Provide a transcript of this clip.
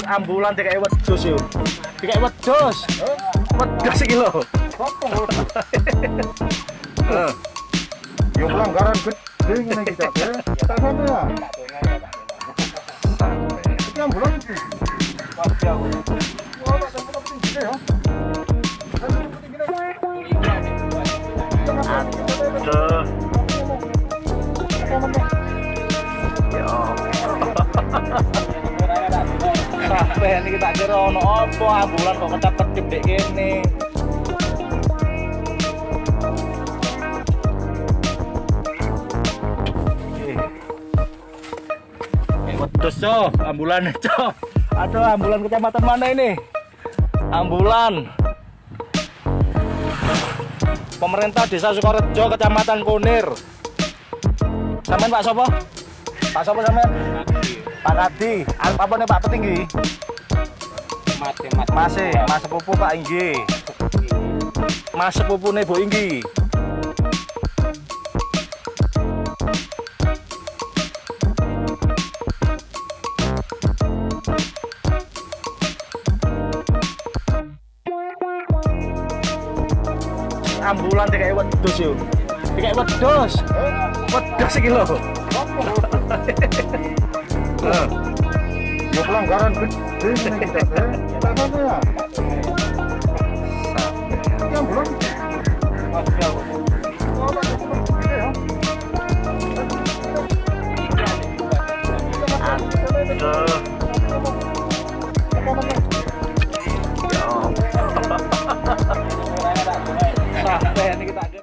Ambulan dikai wedhus yo. Dikai wedhus. Wedhus iki lho. Heeh. Yo pelanggaran gede ngene iki, Cak. Tak sampe ya. Iki ambulan iki. Wah, tak sampe tinggi ya. Aduh. Ya. Sampai ini kita kira ono apa ambulan kok ketep-ketip dek kene. Wedhus, Cok, ambulan, Cok. Aduh, ambulan kecamatan mana ini? Ambulan. Pemerintah Desa Sukorejo, Kecamatan Kunir. Sampean Pak sopo? Pak sopo sampean? Pak Kadi. Apa nih Pak Petinggi? Mas, Mas, Mas sepupu Pak Inggi. Mas sepupune Bu Inggi. Ambulan dikai wedhus yo. Dikai wedhus. Wedhus iki lho. Heeh. Yo pelanggaran gede ngene iki, Cak. Tak sampe ya. Iki ambulan iki.